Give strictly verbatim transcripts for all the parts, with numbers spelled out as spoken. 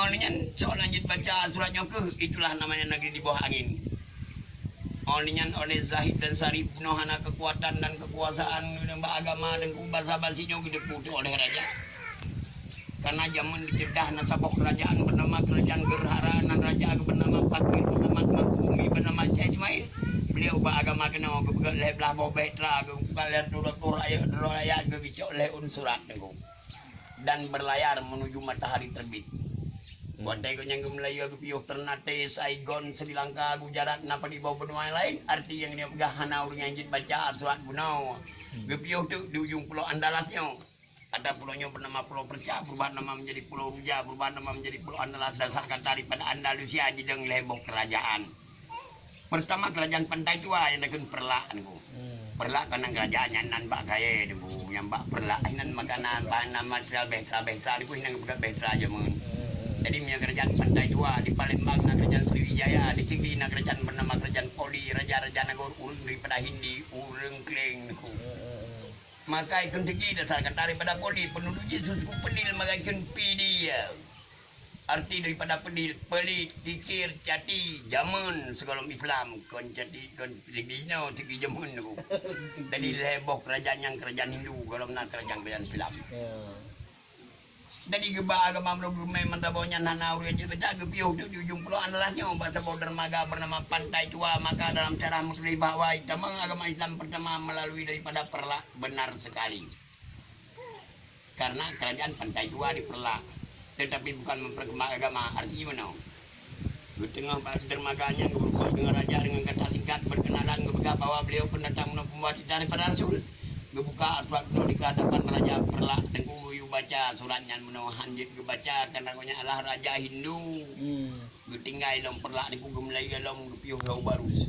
Nyan soe nyang jeuet baca surat nyoe keuh, itulah namanya negeri di bawah angin. Oh nyan oleh Zahid dan Sarif bunoe hana keukuatan dan keukuasaan bak agama dan basa-basi nyoe geuteupeue oleh raja. Karena jameun dikeudah na saboh kerajaan bernama Kerajaan Gerhara, nan raja bernama Fakir, bernama Makumi, bernama Syekh Ismail. Beliau bak agama keunoe geupeugah lhèe blaih boh bahtera, geupeugah lhèe ratus rakyat, rakyat geubicok lhèe ôn surat nyoe dan berlayar menuju matahari terbit. Watèe gobnyan geumeulayeue geupiôh Ternate, Saigon, Sri Lanka, Gujarat, na padub boh benua laén, arti nyang geupeugah hana ureueng nyang jeuet baca surat bunoe. Geupiôh teuk di ujong pulo Andalas nyoe. Kata pulo nyoe bernama Pulo Perca, berubah nama menjadi Pulo Ruja, berubah nama menjadi Pulo Andalas, dasar kata daripada Andalusia jidong lhèe boh kerajaan. Pertama kerajaan Pantai Tua nyang takheun Perlak niku. Perlak kana kerajaan nyan nan bak kayèe niku, nyang bak Perlak nan makanan bahan material bahtera-bahtera niku, nyang geupeugah bahtera jameun. Jadi meunyoe kerajaan Pantai Tua di Palembang na kerajaan Sriwijaya, di Sigli na kerajaan bernama Kerajaan Poli, raja-raja nanggroe ureueng daripada Hindi, ureueng Kléng niku. Maka ikheun Sigli dasar kata daripada Poli, penduduk jih suku Pedil maka ikheun Pidie. Arti daripada pedil, pelit, kikir, cati, jameun sigohlom Islam, kon cati, kon sigi jinoe, sigi jameun tu. Jadi lhèe boh kerajaan nyang kerajaan Hindu, gohlom na kerajaan-kerajaan Islam. Jadi geuba agama meunurot geumè mantong boh nyan hana ureueng jeuet baca, geupiôh teuk di ujong pulo Andalas nyoe bak saboh dermaga bernama Pantai Tua, maka dalam sejarah meutuléh bahwa tamong agama Islam pertama melalui daripada Perlak, benar sekali. Karena kerajaan Pantai Tua di Perlak, tetapi bukan memperkembang agama, arti meunoe. Geuteungoh bak dermaga nyan geubeureukat deungon raja deungon kata singkat, berkenalan, geupeugah bahwa beliau pendatang meunoe pembawa cerita daripada Rasul. Geubuka surat meunoe di hadapan Raja Perlak, Teungku geuyue baca surat nyan meunoe han jeuet geubaca, karena gobnyan adalah raja Hindu. Geutinggai lom Perlak niku, geumeulayeue lom geupiôh lom Barus.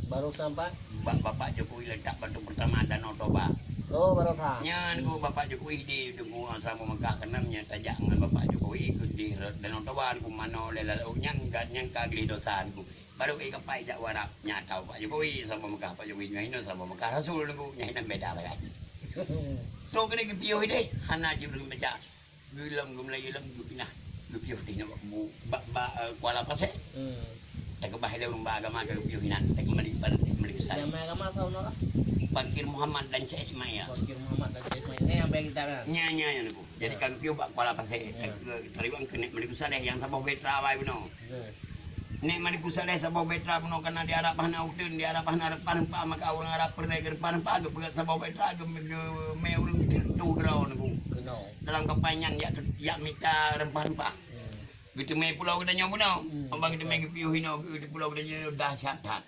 Barus sampai? Bak Bapak Jokowi letak batu pertama Danau Toba. Oh, Barus ha. Nyan niku Bapak Jokowi di Teungku Sambo Mekah keunan nyan tajak ngon Bapak Jokowi di Danau Toba niku manoe lé lalu nyan, nyan ka gleh dosa niku. Baru eh kapai jak u Arab nyata Bapak Jokowi Sambo Mekah, Pak Jokowi nyan Sambo Mekah Rasul niku nyan beda bagai. Trok keuneuk geupiôh ideh hana jeuet baca. Geulom geumeulayeue lom geupinah, geupiôh teuh nyoe bak bu-, bak, bak, eh, Kuala Pasè. Takeubah lé ureueng bak agama ka geupiôh inan, takeumali bak Malikussaleh. Nama agama saudara? Fakir Muhammad dan Syekh Ismail. Fakir Muhammad dan Syekh Ismail. Ni yang bagi kita kan? Nya, nya, nya, niku. Jadi ka geupiôh bak Kuala Pasè. Tariwang keuneuk Malikussaleh nyang saboh bahtera awai bunoe. Nèk Malikussaleh saboh bahtera bunoe kana di Arab hana uteuen, di Arab hana reumpah-reumpah, maka ureueng Arab peureulèe reumpah-reumpah geupeugah saboh bahtera geumè ureueng teutu droe niku. Dalam kapai nyan jak, jak mita reumpah-reumpah. Geuteumè pulo geutanyoe bunoe. Abang geuteumè geupiôh inoe geuteumè pulo geutanyoe dahsyat that.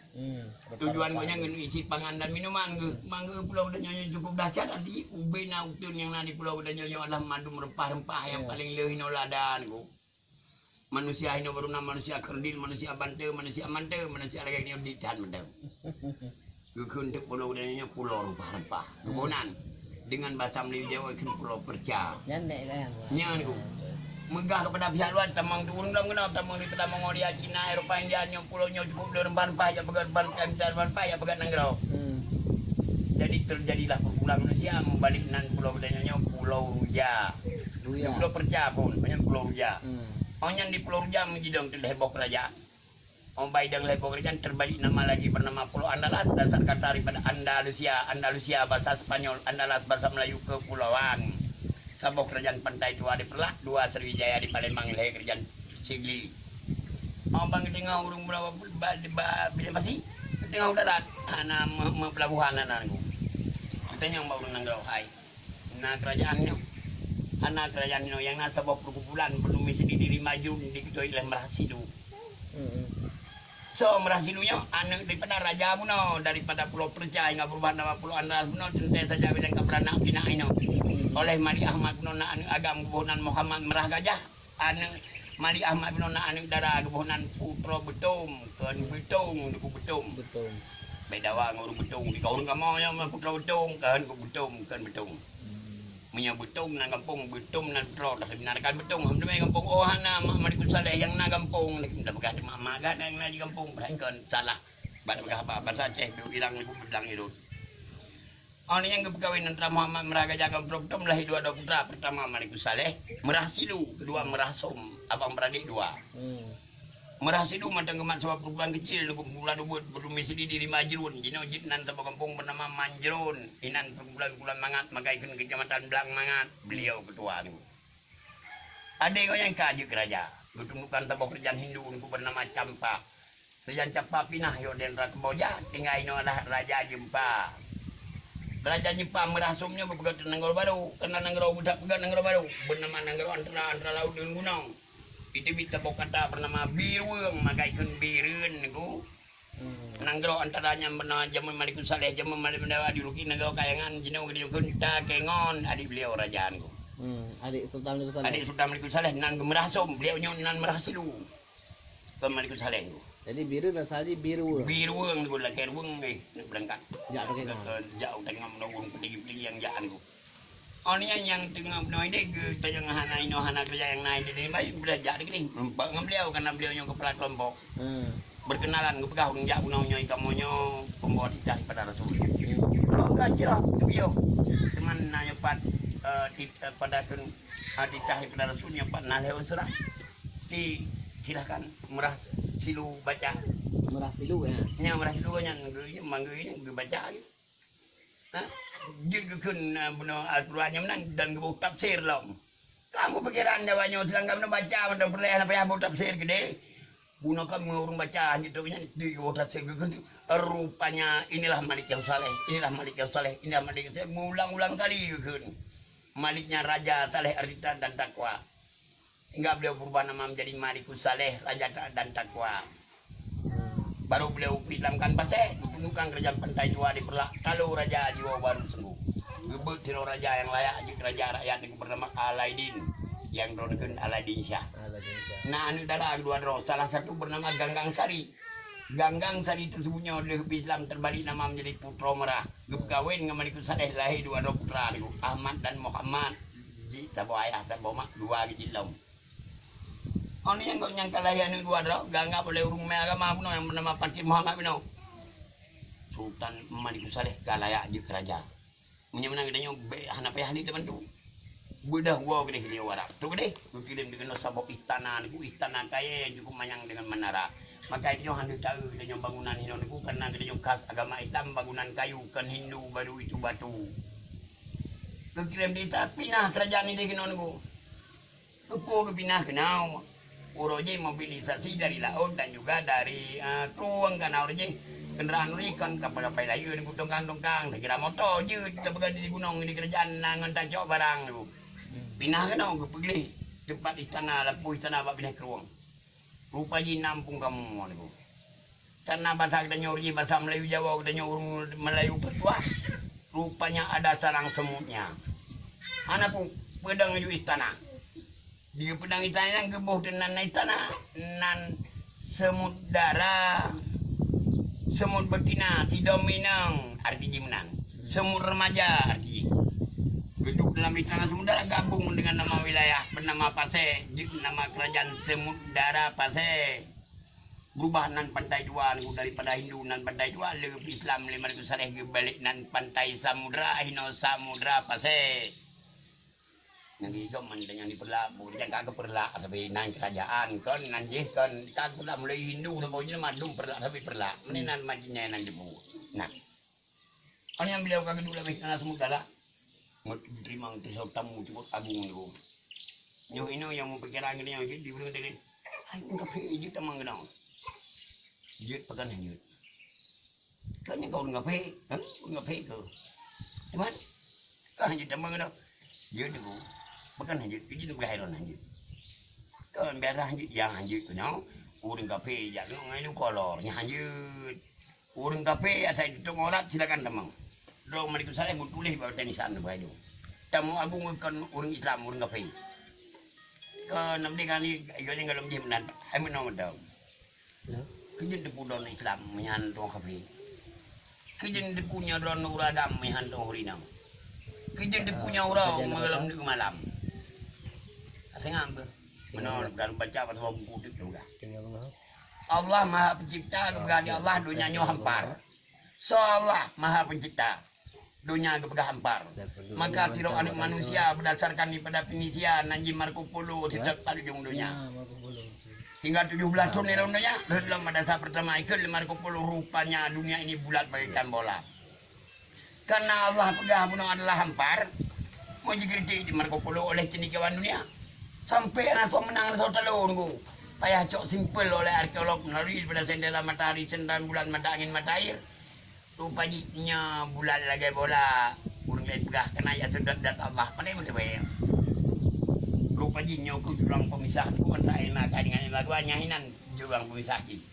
Tujuan gobnyan geuneuk isi pangan dan minuman geuh. Mangga pulo geutanyoe nyoe cukup dahsyat, arti ubé na uteuen nyang na di pulo geutanyoe nyoe adalah mandum reumpah-reumpah nyang paleng le inoe lada niku. Manusia hinoe baru na manusia kerdil, manusia bante, manusia mante, manusia lagèe nyoe di that mantong. Geukheun teuk pulo dan nyoe pulo reumpah-reumpah. Geuboh nan dengan bahasa Melayu Jawa kheun pulo perca. Nyan dek kan. Nyan ku. Meugah kepada pihak luar tamong tu ureueng dalam keunoe tamong di Mongolia, Cina, Eropa, India nyoe pulo nyoe cukup le reumpah-reumpah jak peugah reumpah-reumpah jak peugah nanggroe. Jadi terjadilah perkumpulan manusia membalik nan pulo geutanyoe nyoe pulo ruja. Ruya. Pulo perca pun, banyak pulo ruja. Oh nyan di pulo ruja meujidong teuh lhèe boh kerajaan. Oh bai dong lhèe boh kerajaan terbalik nama lagi bernama Pulo Andalas dasar kata daripada Andalusia, Andalusia bahasa Spanyol, Andalas bahasa Melayu kepulauan. Saboh kerajaan Pantai Tua di Perlak, dua Sriwijaya di Palembang, lhèe kerajaan Sigli. Oh bang teungoh ureueng ba, ba, ba, bila pasi teungoh darat, hana me, me pelabuhan hana nanggu. Tanyong bak ureueng nanggroe, hai. Na kerajaan nyoe. Hana kerajaan nyoe nyang na saboh perkumpulan belum bisa didiri maju diketuai oleh Merah Sidu. Soe Merah Sidu nyoe? Aneuk daripada raja bunoe, daripada Pulo Perca hingga berubah nama Pulo Andalas bunoe, teuntèe saja bidang ka beranak pinak inoe. Oleh Malik Ahmad bunoe na aneuk agam geuboh nan Muhammad Merah Gajah. Aneuk Malik Ahmad bunoe na aneuk dara geuboh nan Putroe Beutông, kon Beutông, Teungku Beutông. Beutông. Beda wa ngon ureueng Beutông. Di ureueng kamoe nyan Putroe Beutông, kon Beutông, kon Beutông. Meunyoe Beutông nan gampông, Beutông nan putroe, dah seubeuna kan Beutông. Alhamdulillah gampông, oh hana mak Malik Saleh nyang na gampông, dah peugah mak-mak gata nyang na di gampông, padahai kon salah. Bak peugah ba-, basa Aceh, Bilang, Ibu Bilang, Irot. Oh, ni nyang geupeukawen antara Muhammad Meurah Gajah ngon Prok Tom lahé dua droe putra, pertama Malikus Saleh, Meurah Silu, kedua Meurah Som, abang beradik dua. Hmm. Meurah Silu mantong geumat saboh perkumpulan kecil, nunggu perkumpulan ubit, berdumi sendiri di Majrun, jinoe jeuet nan saboh gampông bernama Manjrun, inan perkumpulan-perkumpulan mangat, makai kheun kecamatan Blang Mangat, beliau ketua nunggu. Adé gobnyan ka jeuet keu raja, geutundukkan saboh keurajeuen Hindu nunggu bernama Campa. Raja Capa pinah yoh dan Raja Kemboja, tinggai inoe adalah Raja Jempa. Raja Jempa Meurah Som nyoe geupeugöt nanggroe barô, karena nanggroe geutak peugöt nanggroe barô, bernama nanggroe antara, antara laôt deungon gunong. Itu bit saboh kata bernama Birueng, makai kheun Bireuen nyoe. Hmm. Nanggroe antara nyan bernama jameun Malikus Saleh, jameun Malik Mendawa di Ruki nanggroe Kayangan, jinoe geudiyong kheun Takengon, adik beliau raja nyoe. Hmm, adik Sultan Malikus Saleh. Adik Sultan Malikus Saleh nan Meurah Som, beliau nyoe nan Meurah Silu. Kon Malikus Saleh tu. Jadi Bireuen asai jih Birueng. Birueng tu lakèe rueng eh, nak beurangkat. Jak tu keunan. Ke, ke, jak u tengah menurun pedigi-pedigi nyang jak tu. Oh, ni nyang, nyang teungoh bunoe deh, geu-, tanyong hana inoe, hana keureuja nyang na ideh, baik beulah jak deh geunih. Meureumpok ngon beliau, karena beliau nyoe keupala keulompok. Hmm. Beureukenalan, geupeugah ureueng jak bunoe nyoe, kamoe nyoe pembawa titah daripada Rasul. Hmm. Oh, ka jroh, beliau. Teuma na nyoe pat, eh, tit-, eh, pada kheun, eh, titah daripada Rasul nyoe pat na lhèe unsur. Di, silakan, Meurah Silu baca. Meurah Silu, ya? Nya, Meurah Silu nyan, geu-, manggeu nyan geubaca. Ha? Jeuet geukheun, eh, bunoe Al-Quran nyang meunan dan geuboh tafsir lom. Kamoe pikiran Jawa nyoe, sedangkan bunoe baca mantong peureulèe hana payah boh tafsir keudeh. Bunoe kamoe ureueng baca hanjeuet trok nyan, di geuboh tafsir geukheun, rupanya inilah Malik yang saleh, inilah Malik yang saleh, inilah Malik yang saleh, meuulang-ulang kali geukheun. Malik nyan raja, saleh, arti dan takwa. Hingga beliau berubah nama menjadi Malikus Saleh, Raja Taat dan Takwa. Baru beliau Islamkan Pasè, geutundukkan kerajaan Pantai Jua di Peureulak, talo raja jiwoe baru sunggoh. Geubeuet sidroe raja nyang layak jeuet raja rakyat nyang bernama Alaidin, nyang droeneuh kheun Alaidin Syah. Alaidin Syah. Na aneuk dara keudua droe, salah satu bernama Ganggang Sari. Ganggang Sari tersebut nyoe lheueh Islam terbalik nama menjadi Putroe Meurah. Geupeukawen ngon Malikus Saleh, lahé dua droe putra nyoe, Ahmad dan Muhammad. Jih saboh ayah saboh mak, dua geucit lom. Oh, ni nyang gobnyan ka lahé aneuk dua droe, geuanggap oleh ureueng ramé agama bunoe nyang bernama Pakri Muhammad bunoe. Sultan Malikus Saleh ka layak jeuet keu raja. Meunyoe meunan geutanyoe bèk hana payah lé tabantu. Beudôh woe keudeh di Arab. Trok keudeh, geukirém di keunoe saboh istana, nyoe istana kayèe nyang cukup manyang deungon menara. Maka geutanyoe han teuta geutanyoe bangunan inoe nyoe, karena geutanyoe khas agama Islam, bangunan kayu, kon Hindu baru itu batu. Geukirém di istana, pinah kerajaan di keunoe nyoe. Keupeue geupinah keunoe? Uroe jih mobilisasi dari laôt dan juga dari, eh, krueng, karena uroe jih kendaraan uroe jih kon kapai-kapai layeue nyoe tongkang-tongkang, sekira moto jeuet tapeugah di gunong di kerajaan na ngon tacok barang nyoe. Pinah keunoe geupeugleh teumpat istana, lampôh istana bak binéh krueng. Rupa jih na muphom kamoe nyoe. Karena basa geutanyoe jih basa Melayu Jawa, geutanyoe ureueng Melayu peutuah, rupanya ada sarang semutnya. Hana peue, peudong laju istana. Di peudong istana nyan geuboh teunan istana, nan semut dara, semut betina, sidom inong, arti jih meunan. Semut remaja, arti jih. Geuduek dalam istana semut dara gabung dengan nama wilayah bernama Pasè, jeuet nama kerajaan Semut Dara Pasè. Beurubah nan Pantai Jua nyoe daripada Hindu nan Pantai Jua, lheueh Islam lé Malikus Saleh geubalek nan Pantai Samudra, hinoe Samudra Pasè. Nyang gigom man nyang di Peureulak, bu nyang ka keu Peureulak sabe nan kerajaan, kon nan jih kon ka Peureulak mulai Hindu sampoe jih mandum Peureulak sabe Peureulak. Meunan nan majinai nan debu. Nah. Hanya beliau ka geuduek lam istana Samudra. Meuteurima teusoe tamu cukup agung nyoe. Nyoe inoe nyang meupikiran geutanyoe jeuet di ureueng tadi. Hai, ureueng kafé jeuet tamong keunoe. Jeuet pakon han jeuet. Keu nyan keu ureueng kafé, ha? Ureueng kafé keu. Cuman, ka han jeuet tamong keunoe. Jeuet nyoe. Pakon han jeuet, keu jeuet peugah lôn han jeuet. Kon biasa han jeuet, nyang han jeuet keunoe. Ureueng kafé jak keunoe ngon ilu kolor, nyan han jeuet. Ureueng kafé asai tutong aurat silakan tamong. Droe Malikus Saleh meutuléh bak batèe nisan bak aju. Tamu agung kon ureueng Islam, ureueng kafé. Kon nam deh kali, igoe nyan golom jih meunan, hai meunoe mantong. Keu jeuet teupeu droe Islam meuhan droe kafé. Keu jeuet teupeu nyoe droe ureueng agam meuhan droe ureueng inong. Keu jeuet teupeu nyoe ureueng malam deuk malam. Asai ngam beuh. Meunoe ka baca bak saboh buku teuk juga. Allah Maha Pencipta, geupeugah lé Allah donya nyoe hampa. Soe Allah Maha Pencipta? Donya geupeugah hampar. Maka sidroe aneuk manusia beudasarkan daripada Fenisia nan jih Marco Polo seutôt pat ujong donya. Hingga tujoh blaih thon di lôn donya, rhot lom pada saat pertama ikheun lé Marco Polo, rupanya dunia ini bulat bagaikan bola. Karena Allah peugah bunoe adalah hampar, mau jikritik di Marco Polo oleh ceundekiawan dunia. Sampai rasa menang rasa talo nunggu. Payah cok simpel oleh arkeolog melalui daripada sendera matahari, sendera bulan, mata angin, mata air. Rupa jih nyoe bulat lagèe bola, ureueng laén peugah keunan jak seudot dat Allah. Pandai beutôi. Rupa jih nyoe keuh jurang pemisah antara ilmu akai dengan ilmu agama, nyan hinan jurang pemisah jih.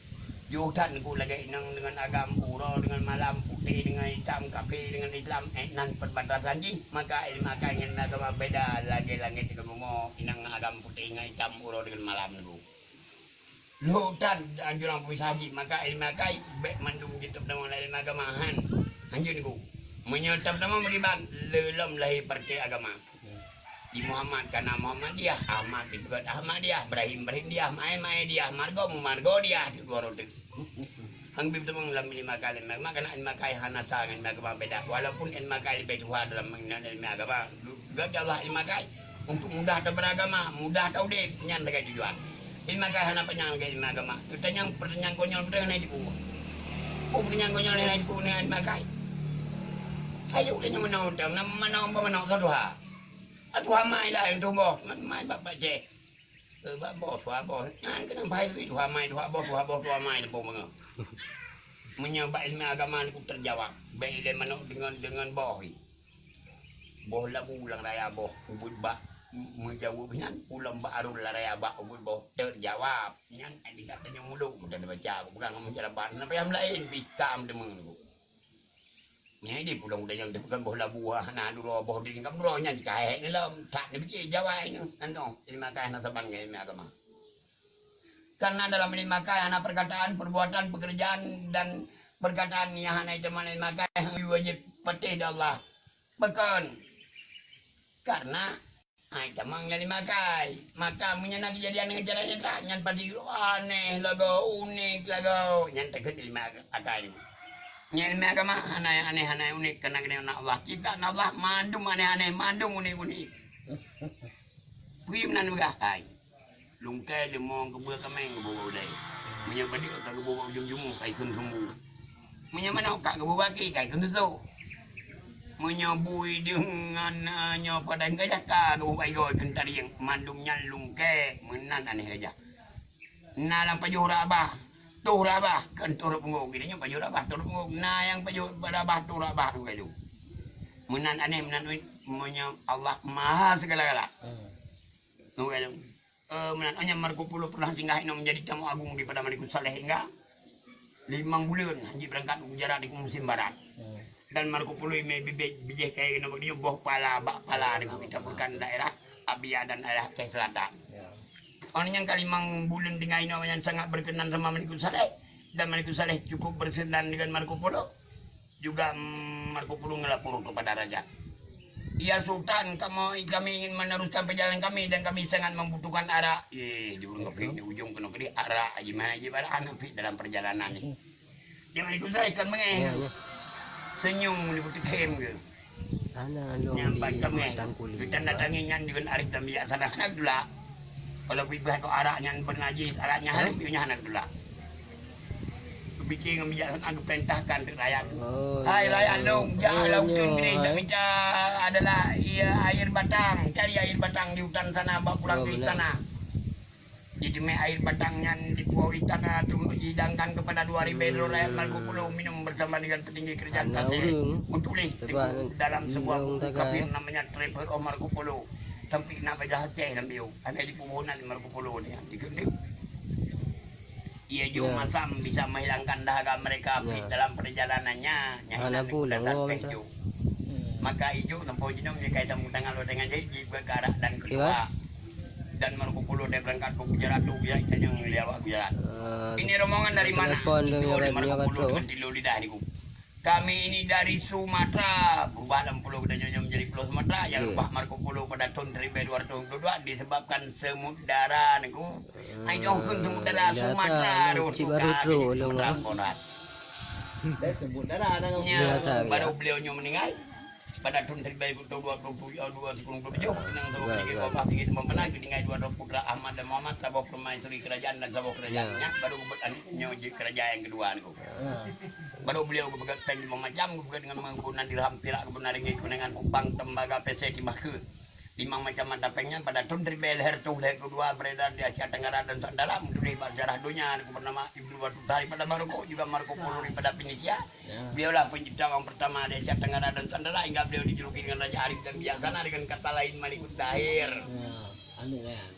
Jiôh that keuh lagèe inong dengan agam, uroe dengan malam, putéh dengan itam, kafé dengan Islam, eh, nan perbatasan jih. Maka ilmu akai ngon ilmu agama beda lagèe langèt dengan bumoe, inong agam putéh dengan itam, uroe dengan malam nunggu. Lhok that anjuran pemisah jih, maka ilmu akai bèk mandum jiteupeue lé ilmu agama, han. Hanjeuet nunggu. Meunyoe teupeue meukiban, lé lom lahé partai agama. Di Muhammad kana Muhammadiyah, Ahmad dipeugöt Ahmadiyah, Ibrahim Ibrahimdiyah, Mae Maediyah, Margo Mumargodiyah, teuk dua rot teuk. Hang bit teumong lam ilmu akai, ilmu agama kana ilmu akai hana sa ngon ilmu agama beda. Walaupun ilmu akai leubeh tuha dalam ilmu agama, geupeugöt Allah ilmu akai untuk mudah tabeuragama, mudah taudép, nyan lagèe tujuan. Ilmu akai hana panyang lagèe ilmu agama. Peutanyong, peutanyong konyol beutôi hana jipeubuet. Oh, peutanyong konyol hana jipeubuet ngon ilmu akai. Ayo, peutanyong meunan utang, na meunan, meunan, sa tuha. Atuha mai lah nyang tuboh, man mai bak Pak Ceh. Eh, bak boh, tuha boh. Nyan keunan bahai leubeh tuha mai, tuha boh, tuha boh, tuha mai, leumpung bangai. Meunyoe bak ilmu agama nyan teujawab, bèk ilèe manok deungon, deungon boh. Boh labu lam raya boh, ubit bak meujaweueb nyan, ulôn bak arôn lam raya bak ubit boh teujawab. Nyan ai tingkat tanyoe muluk, meuteun baca, bukan ngon meujarabat, na payah meulaén, bih ka meuteumé nyoe. Nyan di pulang udang nyang teupeugah boh labu, hana duroe boh dinding, ka meudroe nyan jikahék ni lom, that ni biji jawai ni, nyan dong, ilmu akai hana saban ngon ilmu agama. Karena dalam ilmu akai hana perkataan, perbuatan, pekerjaan, dan perkataan nyang hana itamong ilmu akai, hana wajéb patéh di Allah. Pakon? Karena hai tamong nyang ilmu akai. Maka meunyoe na keujadian ngon cara nyata, nyan pati aneh lagoe, unik lagoe, nyan takheun ilmu akai. Nyan ilmu agama hana nyang aneh, hana nyang unik, karena keuneuk na Allah. Ciptaan Allah mandum aneh-aneh, mandum unik-unik. Peue meunan peugah hai. Lungkée, leumong, keubeue, kaméng geuboh bak ulée. Meunyoe badeuk ka geuboh bak ujong jumu, ka ikheun sumbu. Meunyoe manok ka geuboh bak aki, ka ikheun susoh. Meunyoe bui deungon, eh, nyoe padang gajah ka geuboh bak igoe, ikheun tarieng. Mandum nyan lungkée, meunan aneh gajah. Na lam pajoh rot babah, toh rot babah, kheun toh rot punggong. Geutanyoe pajoh rot babah, toh rot punggong. Na nyang pajoh rot babah, toh rot babah tu kalu. Meunan aneh, meunan unik, meunyoe Allah Maha Segala-gala. Hmm. Tu kalu. Eh, meunan, oh, nyan Marco Polo pernah singgah inoe menjadi tamu agung di Padang Malikul Saleh hingga limong buleuen, hanjeuet beurangkat u Gujarat di musim barat. Hmm. Dan Marco Polo imé bibit bijéh kayèe keunoe bak nyoe boh pala bak pala di ditaburkan daerah Abia dan daerah Aceh Selatan. Ya. Oh, nyan ka limong buleuen tinggai inoe nyan sangat berkenan sama Malikul Saleh. Dan Malikul Saleh cukup berkenan dengan Marco Polo. Juga, mm, Marco Polo ngelapor kepada raja. "Ya Sultan, kamoe, kami ingin meneruskan perjalanan kami dan kami sangat membutuhkan arak." Eh, di ureueng kafé di ujong keunoe keudéh arak, haji mai, haji barang, hana pih dalam perjalanan ni. Dia Malikul Saleh kan mengeh. Ya, ya. Senyum di putih khem ke. Hana lôn. Nyang di ban kami. Matang kulit. Kita datangi nyan dengan arif dan bijaksana. Hana geutulak. Kalau pih beuh arak nyan bernajis, arak nyan haleuh, piôh nyan hana geutulak. Geupike ngon bijaksana, geupeurintahkan keu rakyat. Oh, hai rakyat lôn, jak lam uteuen keudéh, jak mita adalah air batang. Cari air batang di hutan sana, bawa pulang ke istana. Jiteumé air batang nyan dipuwoe istana, teungoh dihidangkan kepada dua ribèe droe rakyat Marco Polo minum bersama dengan petinggi kerajaan Pasé. Geutuléh dalam sebuah buku kafir namanya Travel of Marco Polo. Sampai na bahasa Aceh lam biôh. Hana jipeubunoe lé Marco Polo nyan. Dikeue Ia jok masam bisa menghilangkan dahaga mereka, tapi dalam perjalanannya, nyan hana peue lé ngon jok. Maka ijok sampoe jinoe meunyoe kai sambung tangan lôn dengan jahit, jibuka arak dan keudua. Dan Marco Polo dia berangkat ke Gujarat tu, Gujarat tanyong lé awak Gujarat. Ini rombongan dari mana? Isi oleh Marco Polo dengan tilu lidah niku. Kami ini dari Sumatera, berubah lam pulo geutanyoe nyoe menjadi pulo Sumatera, yang rubah Marco Polo pada tahun seribu dua ratus dua puluh dua disebabkan semut dara niku. Ai jong pun semut dara Sumatera, cik baru trok Sumatera Barat. Dah semut dara dah. Nya, baru beliau nyoe meninggal. Pada thôn seribu dua puluh tujuh, dua puluh tujuh, nang saboh Ya, peunyakét ya. wabah, peunyakét peumanah, geutinggai dua droe putra Ahmad dan Muhammad, saboh permaisuri kerajaan dan saboh kerajaan Ya. nyan, baru geubeuet aneuk nyoe jeuet kerajaan yang kedua niku. Ya. Baru beliau geupeugét péng lima macam, geupeugét dengan meugunan dirham, pirak geupeugét ringgit, kuningan kupang, tembaga, pésé, timah keu. Lima macam mata péng nyan pada thôn seribu lhèe reutôh lhèe keudua beredar di Asia Tenggara dan Nusantara, meutuléh bak sejarah donya, niku bernama Ibnu Battuta daripada Maroko, juga Marco Polo daripada Venesia. Ya. Beliaulah pencipta orang pertama di Asia Tenggara dan Nusantara, hingga beliau dijuluki dengan Raja Arif dan Bijaksana, dengan kata lain Malikut Tahir. Ya, anu kan.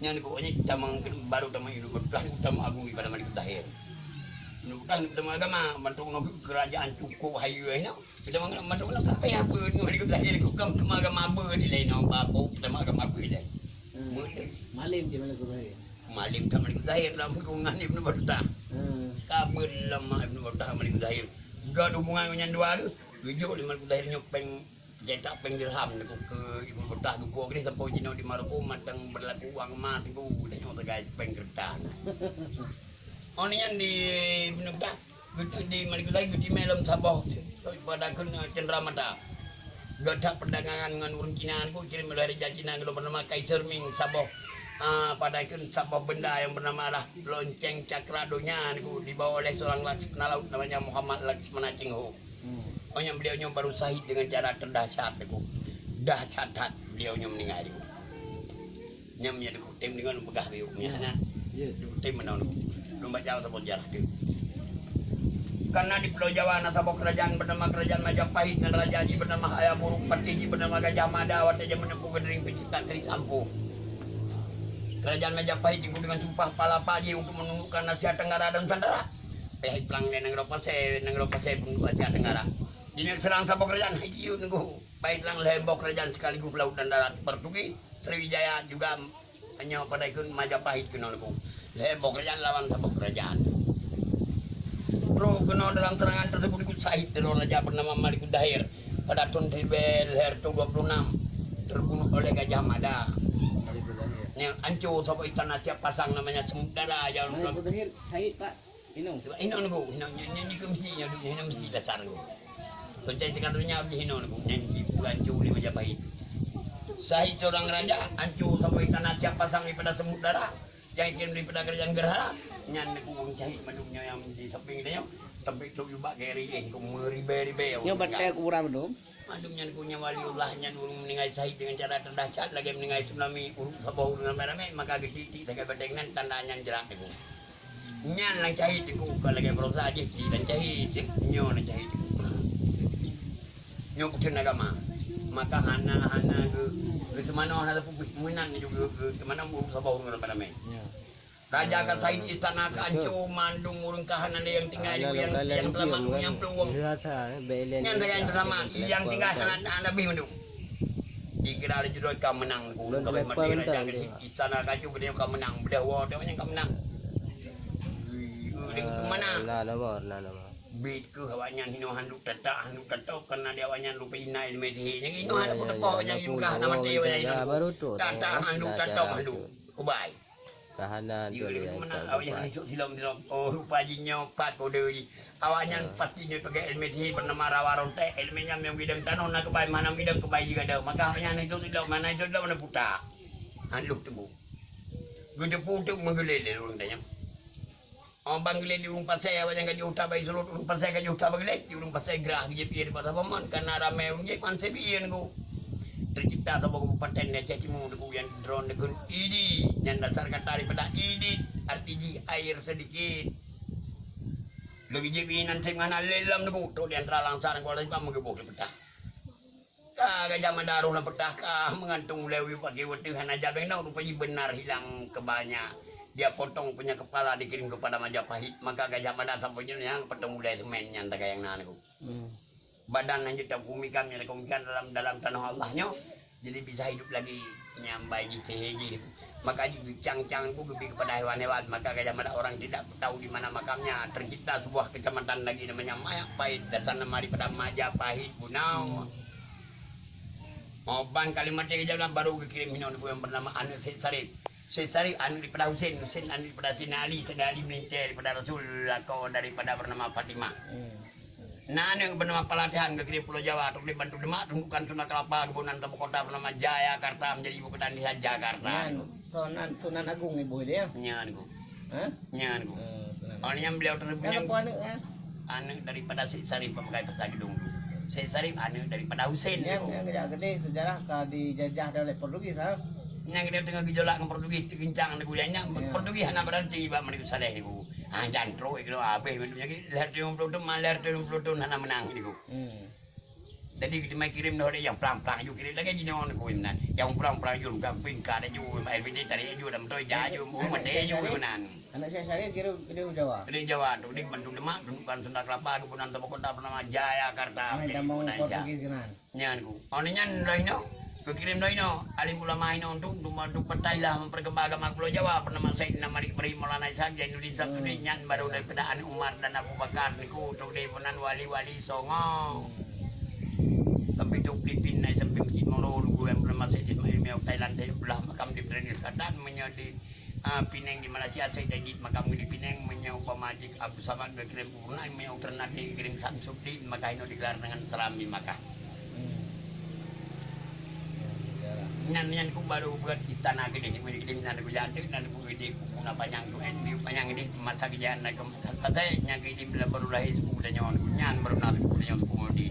Nyan kok ni tamang baru tamang hidup, betul tamang agung daripada Malikut Tahir. Bukan tamang agama, bantuk nak kerajaan cukup hayu nya. Kita mengenal macam mana kafe apa ni Malikut Tahir, bukan tamang agama apa ni lain, apa tamang agama apa ni. Hmm. Mungkin. Malim di Malikut Tahir. Malim ka Malikut Tahir dalam hubungan Ibnu Battuta. Hmm. Ka belama Ibnu Battuta Malikut Tahir. Enggak ada hubungan dengan dua tu. Tujuh lima Malikut Tahir nyopeng cetak péng dirham tu ke Ibnu Battuta tu, gua gini sampai jinoe di Maroko matang berlaku uang emas tu, dah nyoe sebagai péng kertas. Oh, ni yang di Ibnu Battuta. Geuteuk di Malikut Tahir geutimé lom saboh pada kheun, eh, cendera mata. Geutak perdagangan ngon ureueng Cina niku, kirim lé raja Cina ngon bernama Kaiser Ming saboh, ah, pada kheun saboh benda yang bernama lah lonceng cakra donya niku dibawa oleh seorang laksamana laut namanya Muhammad Laksamana Cheng Ho. Hmm. Oh, yang beliau nyoe baru syahid dengan cara terdahsyat niku. Dahsyat that beliau nyoe meninggal niku. Nyam ya dikutem dengan peugah biru nya na. Ya. Dikutem meunan. Lôn baca saboh sejarah tu. Karena di Pulau Jawa na saboh kerajaan bernama Kerajaan Majapahit, dan raja ji bernama Hayam Wuruk, patih ji bernama Gajah Mada, watèe jameun Teungku Geuring pencipta keris ampoh. Kerajaan Majapahit ikut dengan sumpah palapa ji untuk menundukkan Asia Tenggara dan Nusantara. Pih perang di Nanggroe Pasè, Nanggroe Pasè pun Asia Tenggara. Jadi serang saboh kerajaan hai jiyuk nunggu. Baik terang lhèe boh kerajaan sekaligus laut dan darat, Portugis, Sriwijaya juga nyoe pada ikut Majapahit keunoe niku. Lhèe boh kerajaan lawan saboh kerajaan. Roh keunoe dalam serangan tersebut ikut syahid sidroe raja bernama Malikul Dahir pada tahun seribu lhèe ratus dua puluh enam terbunuh oleh Gajah Mada. Yang hancur saboh istana siap pasang namanya Samudera yang Malikul Dahir syahid, Pak. Inong. Inong niku, inong, inong, inong niku mesti, inong, inong mesti dasar niku. Konteks teuka donya abdi inong niku, nyan jipeue hancô lé Majapahit. Syahid seorang raja, hancô sampai tanah siap pasang daripada Samudera, jai kirim daripada kerajaan Gerhana, nyan niku ureueng syahid mandum nyoe nyang di samping geutanyoe, sampai trok jubak keu rieh niku meuribèe-ribèe ureueng meninggai. Nyoe batèe kuburan mandum. Mandum nyan ku nyan waliullah nyan ureueng meuninggai syahid deungon cara terdahsyat lagèe meuninggai tsunami, ureueng saboh ureueng ramé-ramé, maka geucit-cit sagai bateng nan tanda nyan jrat teungku. Nyan nyang syahid teungku, kon lagèe baroesa jih cit nyang syahid, nyoe nyang syahid teungku. Nyoe peue agama. Maka hana, hana geu-, geuseumanoe hana sapeue meunan juga geu-, geuseumanoe ureueng saboh ureueng ramé-ramé. Ya. Raja ka syahid, istana ka hancô, mandum ureueng ka hana lé nyang tinggai, nyang, nyang seulamat, nyang plueng. Nyan sagai nyang seulamat, nyang tinggai hana, hana bih mandum. Dikira lé judul ka meunang, ureueng ka mati, raja ka syahid, istana ka hancô, geutanyoe ka meunang, beudôh woe teuh nyang ka meunang. Ureueng ka meunang. Bit keuh awaknyan hinoe handuk tatak, handuk tatok, karena di awaknyan rupa inai di Mesir. Nyang hinoe hana peuteupeue, nyang di Mekah hana maté, awaknyan hinoe tatak, handuk tatok, handuk. Kubai. Tahanan tu dia. Awak nyan isuk silom-silom. Oh, rupa jih nyoe pat kode jih. Awak nyan pasti nyoe peugah ilmu sihir bernama rawa rontek. Ilmu nyan meunyoe gidong tanoh na keubai, mana gidong keubai jih gada. Maka awak nyan isuk silom, mana isuk silom na puta. Hana lôh teumbu. Geuteupeue teuk meugeulét lé ureueng tanyoe. Oh, ban geulét di ureueng Pasè, awak nyan ka jiôh that bak Isulot, ureueng Pasè ka jiôh that bak geulét, di ureueng Pasè grah geujép ie di Pasar Paman, karena ramé ureueng jép, man sibien ku. Tercipta saboh kabupaten di Aceh Timur, teungku, nyang droen dikheun Idi, nyan dasar kata daripada idit, arti jih air sedikit. Lagèe jép ie nan sép ngon hana lé lom, teungku, trok di antara Langsa ngon Kuala Simpang meugeubôh di peutah. Ka Gajah Mada rôh lam peutah, ka meugantung ulèe u paké watèe hana jak lé nyoe, rupa jih beunar hilang keubai nyan. Dia potong punya kepala dikirim kepada Majapahit, maka Gajah Mada sampoe jinoe nyang potong ulèe seumén nyan tagayang na niku. Hmm. Badan lanjut takumikan, nyang takumikan dalam, dalam tanoh Allah nyoe, jadi bisa hidup lagi nyang bai jih sihé jih. Maka jih geucang-cang ku geubri kepada hewan-hewan. Maka Gajah Mada orang tidak tahu di mana makamnya. Tercipta sebuah kecamatan lagi namanya Majapahit. Dasar nama daripada Majapahit, Bunau. Oh, ban kalimat Gajah Mada baru geukirim hinoe niku yang bernama aneuk Syed Syarif. Syed Syarif aneuk daripada Husen. Husen aneuk daripada Saidina Ali. Saidina Ali meulintèe daripada Rasul, lakoe daripada bernama Fatimah. Hmm. Na aneuk bernama Palatihan, geukirém Pulo Jawa, trok di Bantu Demak, tundukan Sunda Kelapa, keubunan Tabu Kota bernama Jayakarta, menjadi ibu kota Indonesia, Jakarta. Nyan Sunan, Sunan Agung ibu dia. Nyan, Guru. Hah? Nyan, Guru. Eh, Sunan. Oh, nyan beliau terlebih Kenapa nyan aneuk, eh? Aneuk daripada Syekh Syarif, pemakai pasar gedung tu. Syekh Syarif aneuk daripada Husain, Nyan, Guru. Nyan, jak gede sejarah ka dijajah oleh Portugis, ha? Nyan gede teungoh gejolak ngon Portugis, teugincang, Guru. Nyan, nyan, Ya. Portugis hana berarti bak Malik Saleh, Guru. Ah, jan trok, Guru, habéh, Guru. Jadi, lahir tujuh puluh tahun, lahir tujuh puluh tahun hana menang, Guru. Hmm. Jadi, teuma kirém dah ada nyang plang-plang aju kirém lagèe jinoe ku meunan. Nyang plang-plang aju, gamping ka aju, L P G tarék aju, dan beutôi ja aju, Aneuk, aneuk maté Syekh aju Syarif, meunan. Aneuk Syekh Syarif kira gede Jawa. Gede Jawa tu, di Bandung Demak, tundukan Sunda Kelapa, keubunan Tabu Kota bernama Jayakarta, Ah, menjadi ibu kota Indonesia. Portugis keunan. Nyan ku. Oh, nyan dah ino, geukirém dah ino. Alim ulama ino tu, tu, tu petai lah memperkembang agama Pulo Jawa, bernama Saidina Malik Ibrahim Maulana Ishak Zainuddin Samsudin, Hmm. nyan baru daripada aneuk Umar dan Abu Bakar niku, tu di peunan wali-wali Songo. Hmm. Sampai tu Filipin, naik sampai Masjid Moro, lugu yang bernama Said Ismail, Miyau Thailand, Said Abdullah, makam di Brunei Selatan, meunyoe di, ah, Penang di Malaysia, Said Aidid, makam di Penang, meunyoe umpama jih Abdul Samad geukirém Brunei, meunyoe Ternate geukirém Samsudin, maka ino digelar dengan Serambi Makkah. Hmm. Nyan, nyan ku baru buat istana keudeh, keudeh nyan ku jadi, nyan ku gede, ku puna panyang tu, eh, biu panyang keudeh, masa kejayaan Nabi Muhammad Pasai, nyan keudeh bila baru lahir sepupu tanyoe, nyan baru na sepupu tanyoe, sepupu Mudi.